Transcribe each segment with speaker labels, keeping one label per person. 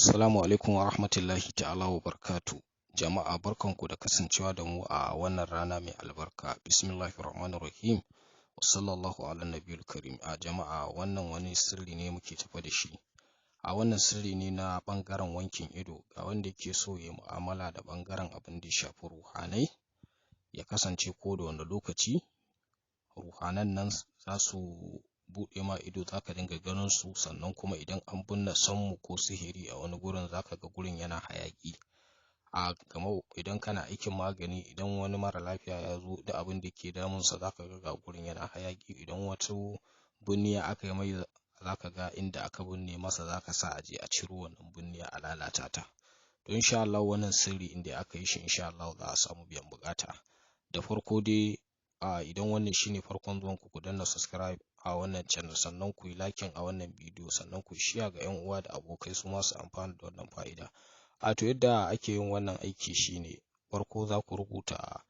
Speaker 1: Assalamu alaikum wa rahmatullahi ta'ala wa barakatuh. Jama'a, barkanku da kasancewa da mu a wannan rana mai albarka. Bismillahir Rahmanir Rahim. Wa sallallahu ala nabiyil karim. A jama'a, wannan wani sirri ne muke tafe da shi. A wannan sirri ne na ɓangaren wankin ido ga wanda yake so ya mu'amala da ɓangaren abin da ya shafi ruhanai, ya kasance ko da wane lokaci ruhanan nan za su buɗe ma ido, za ka dinga ganin su. Sannan kuma idan an binne sammu ko sihiri a wani gurin, za ka ga gurin yana hayaƙi. A kamar idan kana aikin magani, idan wani mara lafiya ya zo da abin da ke damunsa, za ka ga ga gurin yana hayaƙi. Idan wata binniya aka yi mai, za ka ga inda aka binne masa, za ka sa a je a ciro wannan binniya a lalata ta. To, insha Allahu, wannan sirri in dai aka yi shi, insha Allahu za a samu biyan buƙata. Da farko dai, a idan wannan shine farkon zuwan ku, ku danna subscribe a wannan channel, sannan ku yi liking a wannan bidiyo, sannan ku share ga 'yan uwa da abokai su ma su amfana da wannan fa'ida. A to, yadda ake yin wannan aiki shine, farko za ku rubuta,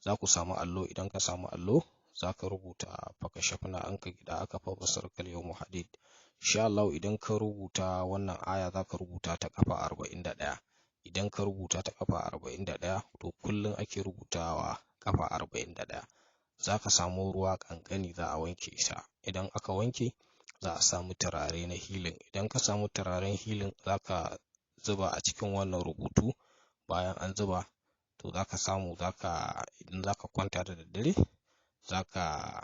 Speaker 1: za ku samu allo. Idan ka samu allo, za ka rubuta "Fakashafna anka ghida'aka fa basarukal yawma hadid". Insha Allahu, idan ka rubuta wannan aya, za ka rubuta ta ƙafa 41. Idan ka rubuta ta ƙafa 41, to kullum ake rubutawa ƙafa 41. Za ka samu ruwa ƙanƙani, za a wanke sa. Idan aka wanke, za a samu turare na healing. Idan ka samu turaren healing, za ka zuba a cikin wannan rubutu. Bayan an zuba, to za ka samu, za ka idan za ka kwanta da daddare, za ka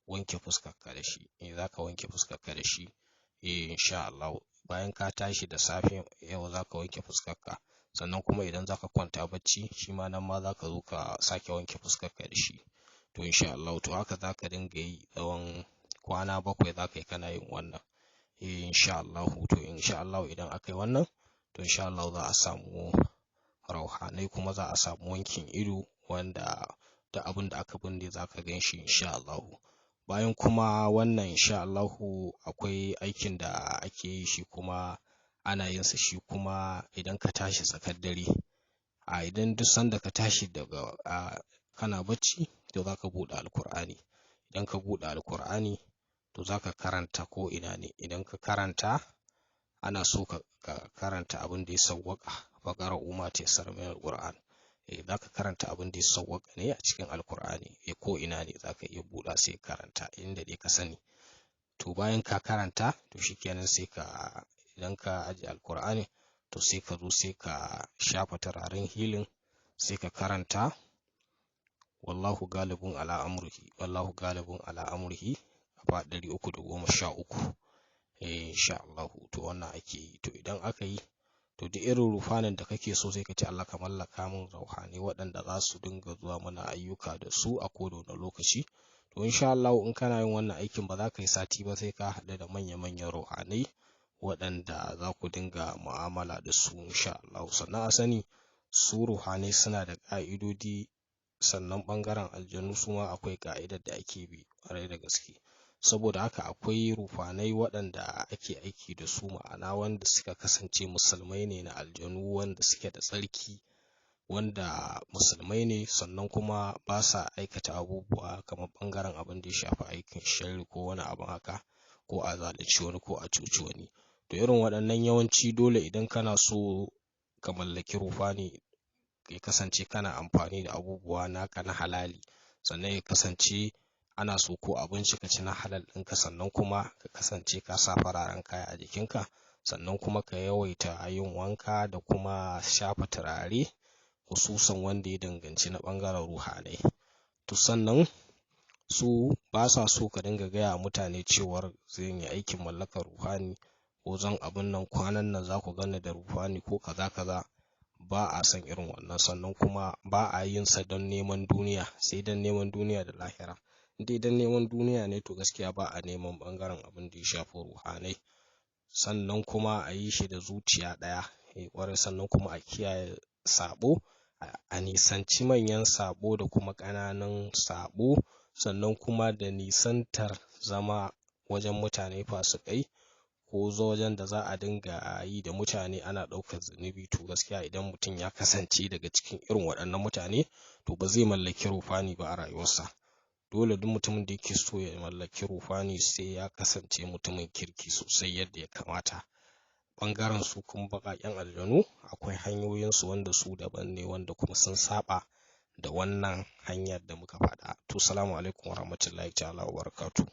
Speaker 1: wanke fuskarka da shi. Eh, za ka wanke fuskarka da shi, eh, insha Allahu. Bayan ka tashi da safe yau, za ka wanke fuskarka. Sannan kuma idan za ka kwanta bacci, shi ma nan ma za ka zo ka sake wanke fuskarka da shi. To, insha Allahu, to haka za ka dinga yi tsawon kwana 7, za ka yi kana yin wannan. Eh, insha Allahu. To, insha Allahu, idan aka yi wannan, to insha Allahu za a samu rauhanai, kuma za a samu wankin ido, wanda da abin da aka binne za ka gan shi, insha Allahu. Bayan kuma wannan, insha Allahu, akwai aikin da ake yi, shi kuma ana yin sa. Shi kuma idan ka tashi tsakar dare, a idan duk sanda ka tashi daga a kana bacci, to za ka buɗe Alkur'ani. Idan ka buɗe Alkur'ani, to za ka karanta ko ina ne. Idan ka karanta, ana so ka karanta abin da ya sawwaƙa, "Faqra'u ma tayassara min al-Qur'an". Eh, za ka karanta abin da ya sawwaƙa ne a cikin Alkur'ani. Eh, ko ina ne za ka iya buɗa sai karanta inda dai ka sani. To, bayan ka karanta, to shikenan, sai ka idan ka ajiye Alkur'ani, to sai ka zo sai ka shafa turaren healing, sai ka karanta "Wallahu galibun ala amrihi, wallahu galibun ala amrihi" kafa 313. Eh, insha Allahu. To, wannan ake yi. To, idan aka yi, to duk irin rufanin da kake so, sai ka ce, "Allah ka mallaka min rauhanai waɗanda za su dinga zuwa mana ayyuka da su a koda wane lokaci." To, insha Allahu, in kana yin wannan aikin, ba za ka yi sati ba sai ka haɗu da manya-manyan rauhanai waɗanda za ku dinga mu'amala da su, insha Allahu. Sannan a sani, su ruhanai suna da ƙa'idodi. Sannan ɓangaren aljanu su ma akwai ƙa'idar da ake bi ƙwarai da gaske. Saboda haka akwai rufanai waɗanda ake aiki da su, ma'ana wanda suka kasance musulmai ne na aljanu, wanda suke da tsarki, wanda musulmai ne, sannan kuma ba sa aikata abubuwa kamar ɓangaren abin da ya shafi aikin sharri ko wani abun haka, ko a zalunci wani ko a cuci wani. To, irin waɗannan yawanci dole idan kana so ka mallaki rufani, ya kasance kana amfani da abubuwa naka na halali. Sannan ya kasance ana so ko abinci ka ci na halal ɗinka, sannan kuma ka kasance ka sa fararen kaya a jikinka, sannan kuma ka yawaita yin wanka da kuma shafa turare, hususan wanda ya danganci na ɓangaren ruhanai. To, sannan su ba sa so ka dinga gaya wa mutane cewar zan yi aikin mallakar ruhani ko zan abun nan, kwanan nan za ku gani da ruhani ko kaza kaza. Ba a son irin wannan. Sannan kuma ba a yin sa don neman duniya, sai don neman duniya da lahira. In dai don neman duniya ne, to gaskiya ba a neman ɓangaren abin da ya shafi ruhanai. Sannan kuma a yi shi da zuciya ɗaya. Eh, ƙwarai. Sannan kuma a kiyaye saɓo, a nisanci manyan saɓo da kuma ƙananun saɓo, sannan kuma da nisantar zama wajen mutane fasikai ko wajen da za a dinga yi da mutane ana ɗaukar zunubi. To, gaskiya idan mutum ya kasance daga cikin irin waɗannan mutane, to ba zai mallaki rufani ba a rayuwarsa. Dole duk mutumin da yake so ya mallaki rufani sai ya kasance mutumin kirki sosai yadda ya kamata. Ɓangaren su kuma baƙaƙen aljanu, akwai hanyoyinsu wanda su daban ne, wanda kuma sun saɓa da wannan hanyar da muka faɗa. To, salamu alaikum warahmatullahi ta'ala wa barakatuh.